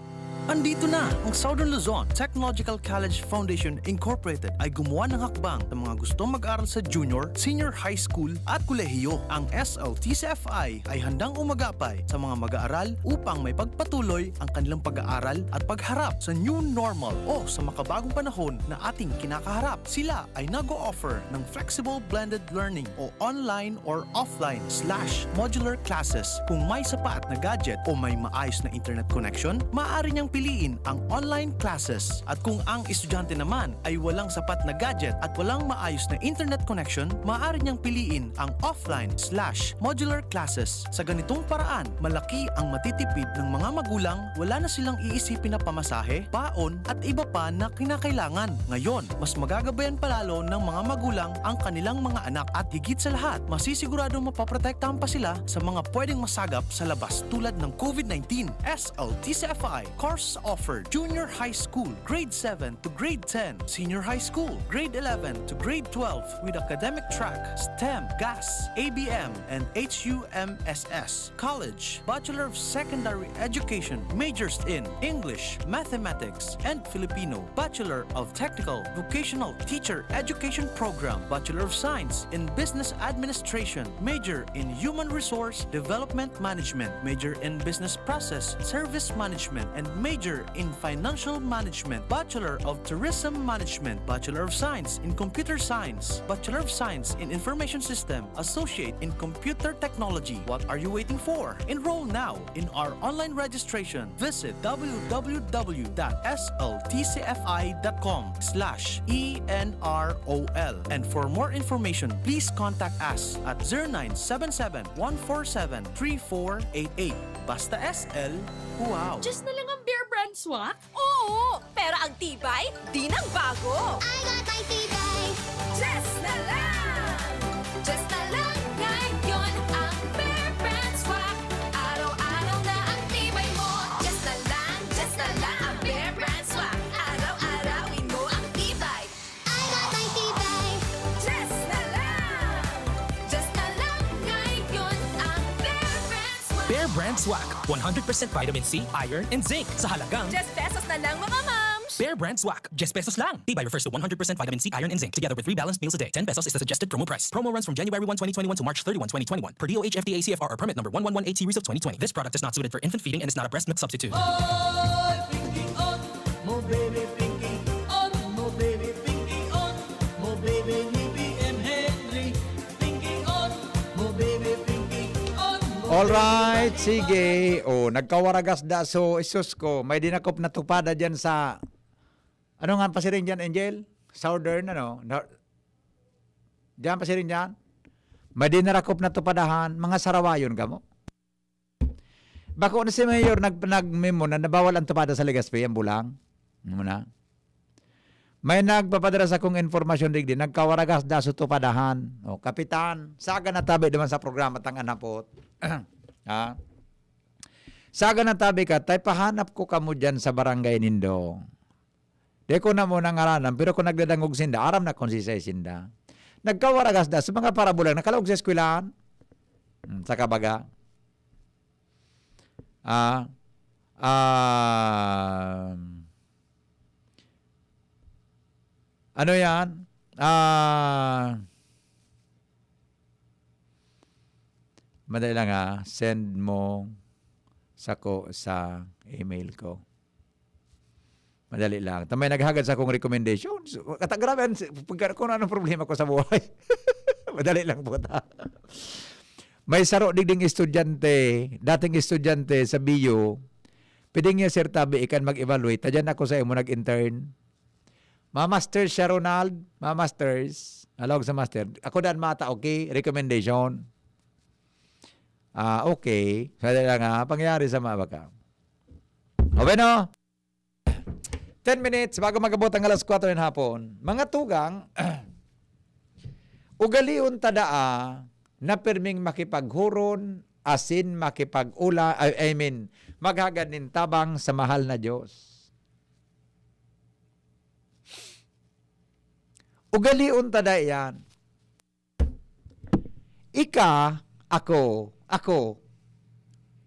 Andito na! Ang Southern Luzon Technological College Foundation Incorporated ay gumawa ng hakbang sa mga gustong mag-aral sa junior, senior high school at kolehiyo. Ang S L T C F I ay handang umagapay sa mga mag-aaral upang maipagpatuloy ang kanilang pag-aaral at pagharap sa new normal o sa makabagong panahon na ating kinakaharap. Sila ay nag-o-offer ng flexible blended learning o online or offline slash modular classes. Kung may sapat na gadget o may maayos na internet connection, maaari niyang piliin ang online classes. At kung ang estudyante naman ay walang sapat na gadget at walang maayos na internet connection, maaari niyang piliin ang offline slash modular classes. Sa ganitong paraan, malaki ang matitipid ng mga magulang, wala na silang iisipin na pamasahe, baon, at iba pa na kinakailangan. Ngayon, mas magagabayan pa lalo ng mga magulang ang kanilang mga anak at higit sa lahat, masisiguradong mapoprotektahan pa sila sa mga pwedeng masagap sa labas tulad ng COVID nineteen. S L T C F I course offered: Junior High School, Grade seven to Grade ten, Senior High School, Grade eleven to Grade twelve, with academic track, STEM, GAS, A B M, and H U M S S. College, Bachelor of Secondary Education, majors in English, Mathematics, and Filipino, Bachelor of Technical Vocational Teacher Education Program, Bachelor of Science in Business Administration, major in Human Resource Development Management, major in Business Process Service Management, and major in Financial Management, Bachelor of Tourism Management, Bachelor of Science in Computer Science, Bachelor of Science in Information System, Associate in Computer Technology. What are you waiting for? Enroll now in our online registration. Visit w w w dot s l t c f i dot com slash e n r o l. And for more information, please contact us at zero nine seven seven, one four seven, three four eight eight. Basta S L, wow! Diyos na lang ang Bear Brand Swak? Oo! Pero ang tibay, di nagbago! I got my tibay. Diyos na lang! Diyos na lang ngayon ang Bear Brand Swak. Araw-araw na ang tibay mo. Diyos na lang, Diyos na lang ang Bear Brand Swak. Araw-arawin mo ang tibay. I got my tibay. Diyos na lang! Diyos na lang ngayon ang Bear Brand Swak. Bear Brand Swak, one hundred percent vitamin C, iron, and zinc sa halagang Diyes pesos na lang, mga mams! Bear Brand Swak, diyes pesos lang. Tibay refers to one hundred percent vitamin C, iron, and zinc, together with three balanced meals a day. Ten pesos is the suggested promo price. Promo runs from January one, twenty twenty-one to March thirty-one, twenty twenty-one, per D O H F D A C F R or permit number one one one eight series of twenty twenty. This product is not suited for infant feeding and is not a breast milk substitute. Oy, Pinky On! Mo baby Pinky On! Mo baby Pinky On! Mo baby ni B M Henry! Pinky On! Mo baby Pinky On! Mo Alright, baby sige. O, nagkawaragas da. So, isus ko, may dinakop na tupada dyan sa, ano nga pasiring dyan, Angel? Southern, ano? Na, dyan pasiring dyan? May dinarakop na tupadahan, mga sarawayon kamo. Bako na si Mayor nag, nag-memo na nabawal ang tupada sa Legazpi, ang bulang. Ano na? May nagpapadara sa kong informasyon digdi, nagkawaragas da sa tupadahan. O, Kapitan, saga na tabi naman sa programa tang anapot. Ha? Saga na tabi ka, tay pahanap ko kamo dyan sa barangay nindo. Di ko na mo nangaranan, pero kung nagdadangog sinda, aram na kung sisay sinda. Nagkawaragas da sa mga parabulang nakalaog sa eskwelahan. Hmm, sa kabaga. Ah, ah, ano yan? Ah, madali lang ha. Send mo sako sa email ko. Madali lang. Ta may naghagad sa akong recommendation. So, kata, grabe, an-, pagka, kung anong problema ko sa buhay. Madali lang po ta. May saro digding estudyante, dating estudyante sa B U, pwede niya, Sir Tabi, ikan mag-evaluate. Tadyan ako sa imo nag-intern. Ma-masters siya, Ronald. Ma-masters. Alawag sa master. Ako dan mata, okay? Recommendation. Ah, okay. Sadali lang ha. Pangyari sa mga baka. O bueno. Ten minutes bago mag-abot ang alas kwatro ng hapon. Mga tugang, ugalion ta daa na pirming makipaghuron asin makipag-ula, I, I mean, maghagad nin tabang sa mahal na Dios. Ugalion ta daa iyan. Ika, ako, ako,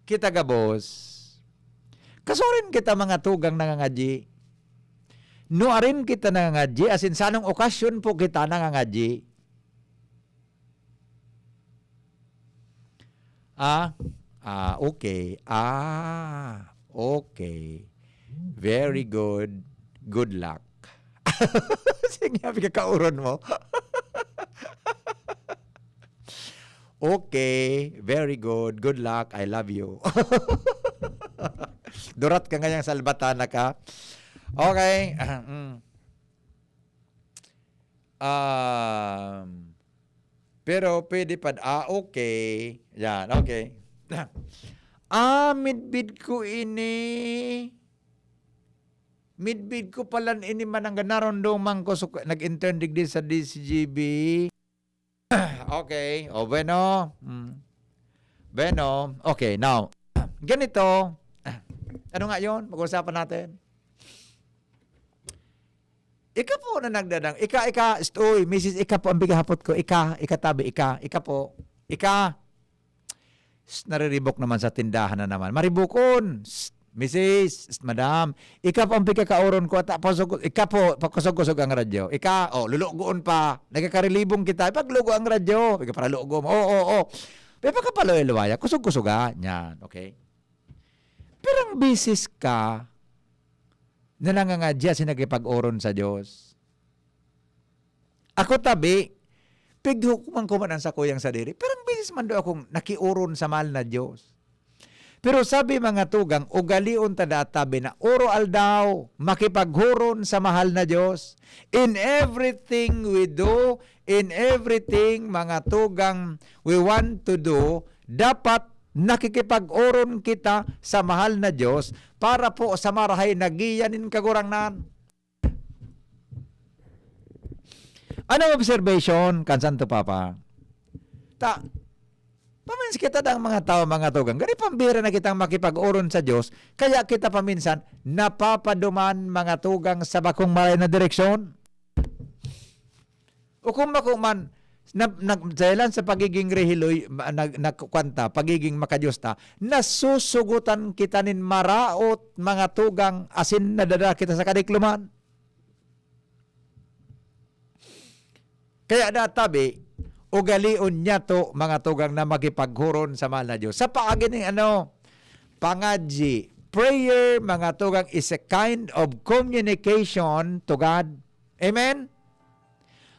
kita gabos. Kasuarin kita, mga tugang, nangangadyi. Nuarin kita nangangadyi, asin sa anong okasyon po kita nangangadyi? Ah? Ah, okay. Ah, okay. Very good. Good luck. Sige, sabi ka, kauron mo. Okay, very good. Good luck. I love you. Durat ka ngayang salbatana ka. Okay. Mm. Um, pero pwede pa, ah, okay. Yan, okay. Ah, midbid ko ini. Midbid ko palan ini, manangga, naromdoman ko, so, nag-intern digdi sa D C G B. Okay. O, bueno. Mm. Bueno. Okay, now, ganito. Ano nga yon? Pag-uusapan natin. Ika po na nagdadang-, ika, ika, st-, uy, misis, ika po ang bigahapot ko. Ika, ika tabi, ika, ika po. Ika. St-, nariribok naman sa tindahan na naman. Maribokon. St-, misis, st-, madam, ika po ang pagkakaoron ko at pakusog-, ika po, pakusog-kusog ang radyo. Ika, oh, lulugoon pa. Nagkakarilibong kita. Ipaglugo ang radyo. Ika para lugo mo. Oo, oo, oo. May pagkapaluway-luwaya. Kusog-kusoga. Yan, okay? Pero ang bisis ka na nangangadya si nagkipag-oron sa Diyos. Ako tabi, pighukuman ko man ang sakuyang sadiri. Pero ang bisis man daw akong nakioron sa mahal na Diyos. Pero sabi, mga tugang, ugalion ta daa tabi na oro-aldaw, makipaghoron sa mahal na Diyos. In everything we do, in everything, mga tugang, we want to do, dapat nakikipag-oron kita sa mahal na Diyos para po sa marahay na giya nin Kagurangnan. Anong observation kan Santo Papa? Ta, paminsan kita dang mga tao, mga tugang, gani pambira na kitang makipag-oron sa Diyos, kaya kita paminsan napapaduman, mga tugang, sa bakong maray na direksyon. O kung bako man, na, na, dahilan sa pagiging rehiloy, ma-, nag-, nagkukuwan ta, pagiging makadiyos ta, nasusugutan kita nin maraot, mga tugang, asin nadadara kita sa kadikloman. Kaya daa tabi, ugalion niyato, mga tugang, na makipaghoron sa mahal na Diyos. Sa paagi nin ano, pangadyi, prayer, mga tugang, is a kind of communication to God. Amen?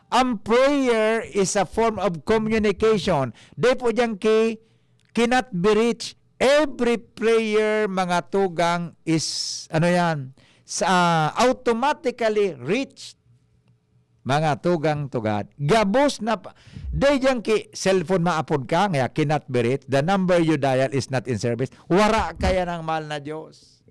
Ang prayer is a form of communication. Dai po diyan ki, cannot be reached. Every prayer, mga tugang, is, ano yan, sa, automatically reached, mga tugang, to God. Gabos na pa, dai diyan ki cellphone maapod ka, ngaya cannot be reached. The number you dial is not in service. Wara kaya ng mahal na Diyos.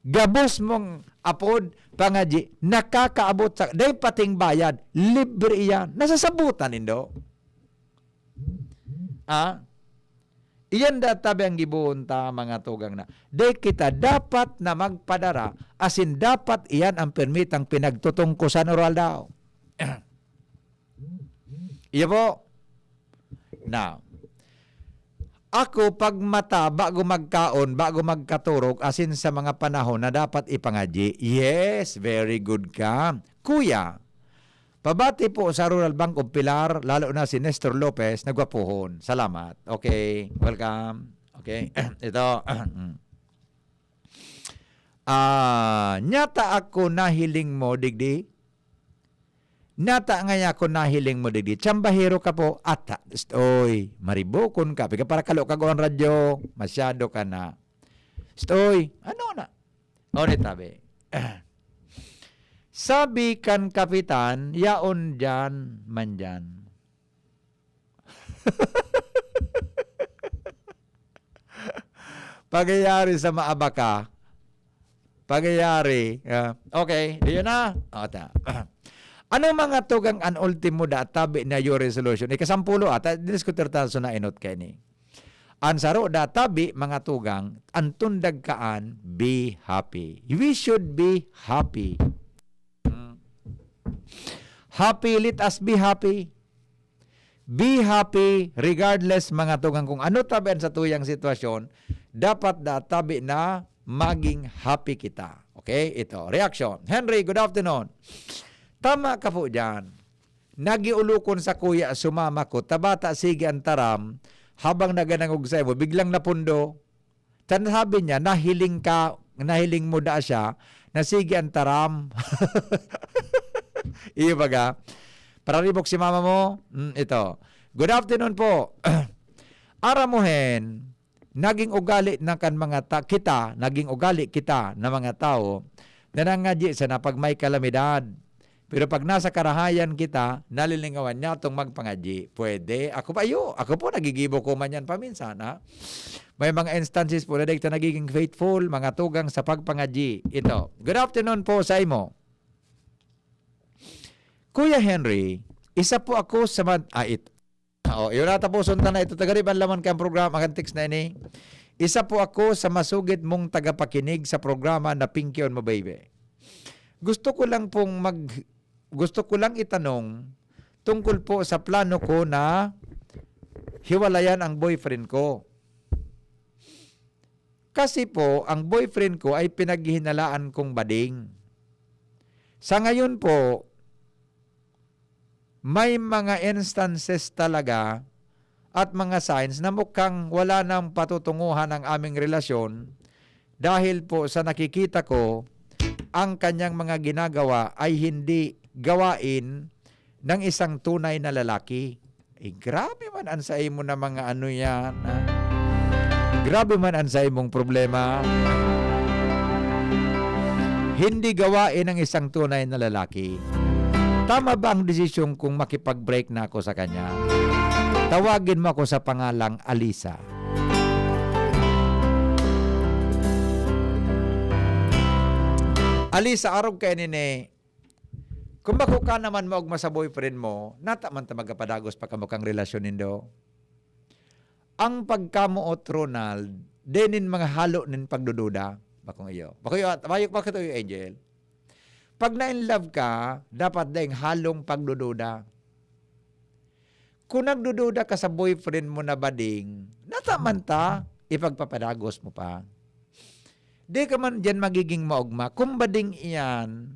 Gabos mong apod, pangadyi, nakakaabot sa, dai pating bayad, libre iyan. Nasasabutan nindo. Ah? Iyan daa tabi ang gibohon ta, mga tugang, na dai kita dapat na magpadara, asin dapat iyan ang pirmi tang pinagtutungkosan oro-aldaw. Iyo po. Now, ako, pag mata, bago magkaon, bago magkatorog, asin sa mga panahon na dapat ipangadyi. Yes, very good ka. Kuya, pabati po sa Rural Bank of Pilar, lalo na si Nestor Lopez, nagwapuhon. Salamat. Okay, welcome. Okay, ito. Ah, nyata ako nahiling mo, digdi? Nata ngaya ako nahiling mo digdi, tsambahero ka po, ata, st-, oy, maribokon ka, pigkaparakalo ka, ang radyo, masyado ka na. St-, oy, ano na? O, ni tabi. Sabi kan kapitan, yaon diyan, man diyan. Pangyayari sa maabaka. Pangyayari. Ah, okay, yun na. O, ta. Ano mga tugang an ultimo da tabi na your resolution? Ikasampulo ata, diskutir ta sa nainot kaini. An saro da tabi, mga tugang, an tundag kaan, be happy. We should be happy. Hmm. Happy, let us be happy. Be happy regardless, mga tugang, kung ano tabi an satuyang sitwasyon, dapat da tabi na maging happy kita. Okay? Ito, reaction. Henry, good afternoon. Tama ka po diyan. Nagiulukon sa kuya, sumama ko, tabata sige ang taram, habang naganangog sa imo, biglang napundo. Tan sabi niya, nahiling ka, nahiling mo da siya, na sige ang taram. Iyo baga. Pararibok si mama mo? Mm, ito. Good afternoon po. Aramuhen, naging ugali na kan mga ta-, kita, naging ugali kita na mga tawo na nangadyi sana pag may kalamidad. Pero pag nasa karahayan kita, nalilingawan niya itong magpangadyi. Pwede. Ako pa, iyo. Ako po, nagigibo ko man yan paminsan, ha? May mga instances po na dahil nagiging faithful, mga tugang sa pagpangadyi. Ito. Good afternoon po sa imo. Kuya Henry, isa po ako sa mad-, ah, it-, Oo, yun na, tapuson ta na ito. Tagarib an laman kan programa, kan text na ini. Isa po ako sa masugid mong tagapakinig sa programa na Pinkion Mo Baby. Gusto ko lang pong mag-, gusto ko lang itanong tungkol po sa plano ko na hiwalayan ang boyfriend ko. Kasi po, ang boyfriend ko ay pinaghihinalaan kong bading. Sa ngayon po, may mga instances talaga at mga signs na mukhang wala nang patutunguhan ang aming relasyon dahil po sa nakikita ko, ang kanyang mga ginagawa ay hindi gawain ng isang tunay na lalaki. Eh, grabe man ang sa imo na mga ano yan, ha? Grabe man ang sa imong problema. Hindi gawain ng isang tunay na lalaki. Tama ba ang desisyon kong makipag-break na ako sa kanya? Tawagin mo ako sa pangalang Alisa. Alisa, arog kaini ni, kung bako ka naman maogma sa boyfriend mo, nata man ta magapadagos pa kamo kang relasyon nindo. Ang pagkamoot, Ronald, dai nin mga halo nin pagdududa. Bakong iyo. Bako iyo, bayok pa kito iyo, Angel. Pag na-in love ka, dapat daing halong pagdududa. Kung nagdududa ka sa boyfriend mo na bading, nata man ta, ipagpapadagos mo pa. Di ka man diyan magiging maogma. Kung bading iyan,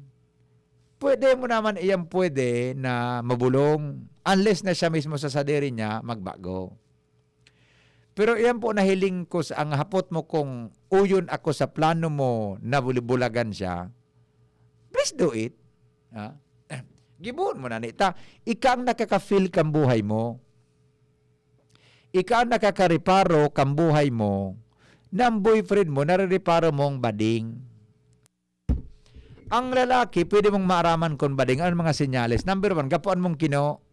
pwede mo naman iyang pwede na mabulong. Unless na siya mismo sa sadiri niya, magbago. Pero iyan po nahiling ko sa ang hapot mo kung uyon ako sa plano mo na bulibulagan siya. Please do it. Ha? Gibohon mo na ni ta. Ika ang nakaka-feel kang buhay mo. Ika ang nakakareparo kang buhay mo na ang boyfriend mo, narereparo mong bading. Ang lalaki, pwede mong maaraman kung bading. Ano mga senyales? Number one, gapuan mong kino.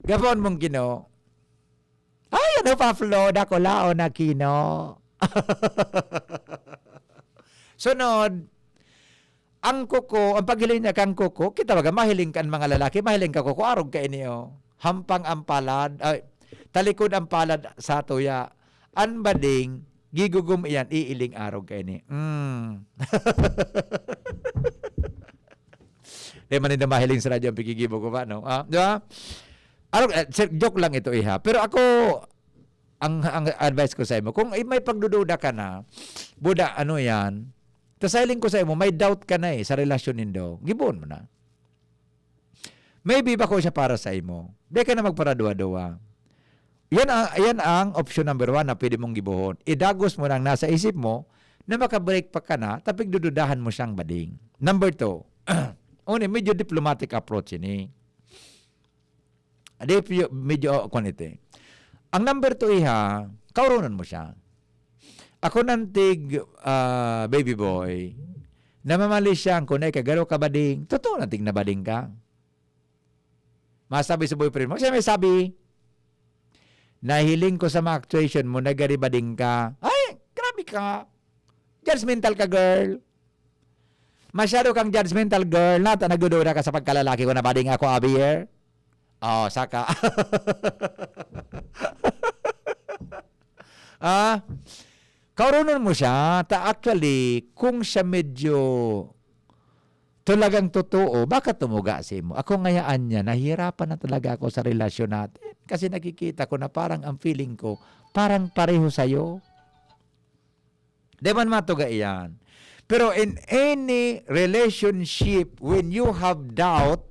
Gapuan mong kino. Ay, ano pa, Flo? Dakulaon na kino. Sunod, ang kuko, ang paghiling niya kang kuko, kita baga, mahiling kan mga lalaki, mahiling ka kuko, arog kaini, oh. Hampang ang palad, ay, talikod ang palad sa tuya. An bading, gigugom iyan, iiling arog kaini. Mm. Di man ninda mahiling sa radyo ang pigigibo ko ba, no? Ah, di ba? Arog, eh, sir, joke lang ito, iha. Pero ako, ang, ang advice ko sa imo, kung may pagdududa ka na, buda, ano yan, tas hiling ko sa imo, may doubt ka na eh, sa relasyon nindo, gibohon mo na. Maybe bako siya para sa imo. Di ka na magparaduwa-duwa. Yan ang, yan ang option number one na pwede mong gibohon. Idagos mo na ang nasa isip mo na makabreak pa ka na, ta pigdududahan mo siyang bading. Number two, uni, medyo diplomatic approach ini. Adi, pi-, medyo, oh, kwan ito eh. Ang number two, iha, kauronan mo siya. Ako nantig, ah, baby boy, namamali siya ang kunay kagaro ka bading. Totoo nantig na bading ka. Masabi sa boyfriend mo, siya may sabi, "Nahiling ko sa mga actuation mo, nagaribading ka." Ay, grabe ka. Judgmental ka, girl. Masyado kang judgmental, girl. Nata nagdududa ka sa pagkalalaki ko na bading ako, Javier? Oh, saka. Ah, kaurunon mo siya. Ta actually, kung siya medyo talagang totoo, baka tumuga sa imo. Ako ngayaan niya, nahihirapan na talaga ako sa relasyon natin. Kasi nakikita ko na parang ang feeling ko, parang pareho sa'yo. Di man matuga iyan. Pero in any relationship, when you have doubt,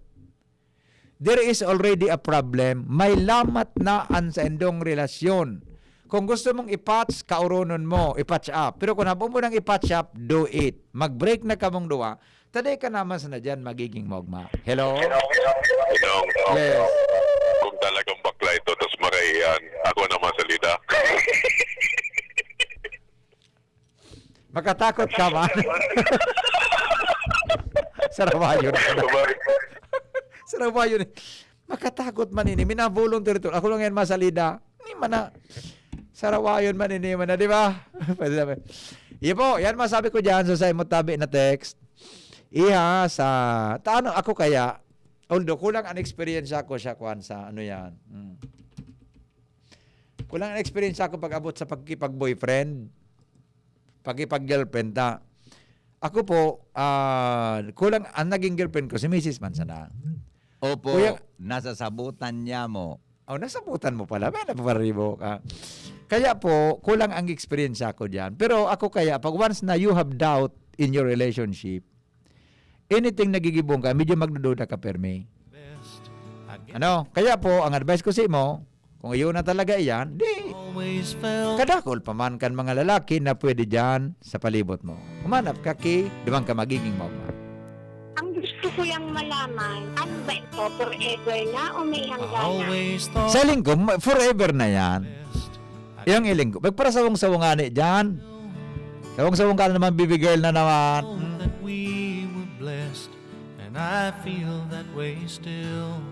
there is already a problem. May lamat na an saindong relasyon. Kung gusto mong i-patch, kauronon mo, i-patch up. Pero kung habo mo nang i-patch up, do it. Mag-break na kamong duwa, taday ka naman sana dyan, magiging mogma. Hello? Hello. Yes. Kung talagang bakla ito, tas makaiyan, ako naman salida. Makatakot ka man. Sarawayon. Sarawayon. Makatakot man ini. Mina-volunteer to. Ako lang yan masalida. Ni mana. Sarawayon man ini, mana, di ba? Pwede sabi. Iyo po, yan masabi ko dyan sa, sa imo tabi na text. Iha, sa, taano ako kaya, although kulang ang experience ako siya, kuwan, sa ano yan. Hmm. Kulang ang experience ako pag-abot sa pagkipag-boyfriend, pagkipag-girlfriend ta. Ako po, ah, kulang ang naging girlfriend ko, si misis man sana. Opo, Kuya nasasabutan niya mo. Oh, nasabutan mo pala. May napaparibo ka. Kaya po, kulang ang experience ako dyan. Pero ako kaya, pag once na you have doubt in your relationship, anything nagigibong ka, medyo magdududa ka, permi. Ano? Kaya po, ang advice ko sa imo, kung iyo na talaga iyan, di, kadakol pa man kan mga lalaki na pwede dyan sa palibot mo. Humanap ka ki, duman ka magiging maugma. Ang gusto ko lang malaman, ano ba ito? Forever na o may hangganan? Sa linggo, ma-, forever na yan. Iyang iling ko. Magparasawang-sawang ngani dyan. Sawang-sawang ka na naman, baby girl na naman. That we were blessed, and I feel that way still.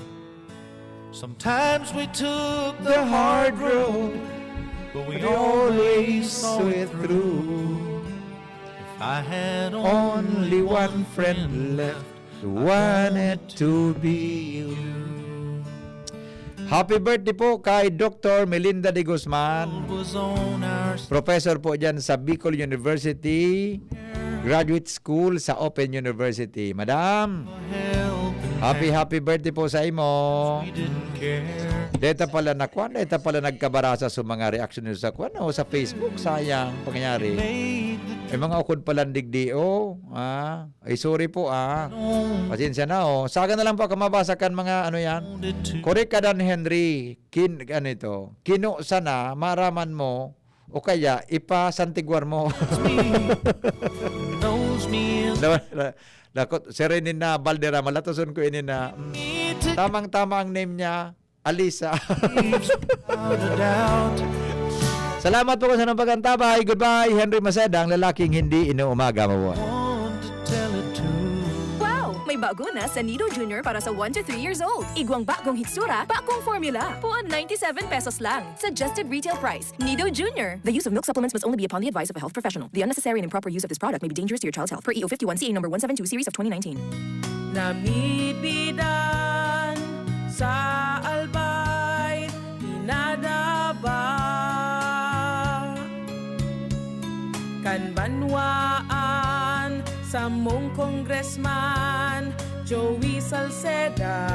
Sometimes we took the hard road, but we always saw it through. If I had only one friend left, wanted to be you. Happy birthday po kay Doktor Melinda de Guzman, professor po dyan sa Bicol University Graduate School sa Open University. Madam, happy, happy birthday po sa imo. Deta pala na kwan, deta pala nagkabarasa sa mga reaksyon nyo sa kwan, o sa Facebook, sayang pangyayari. May mga ukod palang digdi, oh, ah. Ay, sorry po, ah. Pasensya na, oh. Sa akin na lang po, ako mabasa kan mga ano yan. Korek ka, Dan Henry. Kin-, ano ito? Kino sana, maraman mo, o kaya, ipasantiguar mo. Knows me as Na, na, nakot, Serenina Valderrama, latoson ko ini na, mm, tamang-tama ang name niya. Alisa. Without a doubt. Salamat po sa inyong pag-antabay. Goodbye, Henry Maceda, ang lalaking hindi inuumaga mabuhay. Want to tell it to. Wow! May bago na sa Nido Junior para sa one to three years old. Igwang bagong hitsura, bagong formula. Puon ninety-seven pesos lang. Suggested retail price. Nido Junior. The use of milk supplements must only be upon the advice of a health professional. The unnecessary and improper use of this product may be dangerous to your child's health. Per E O fifty-one C A number one seven two series of twenty nineteen. Namidbidan sa Albay, pinadaba kan banwaan samong Congressman Joey Salceda.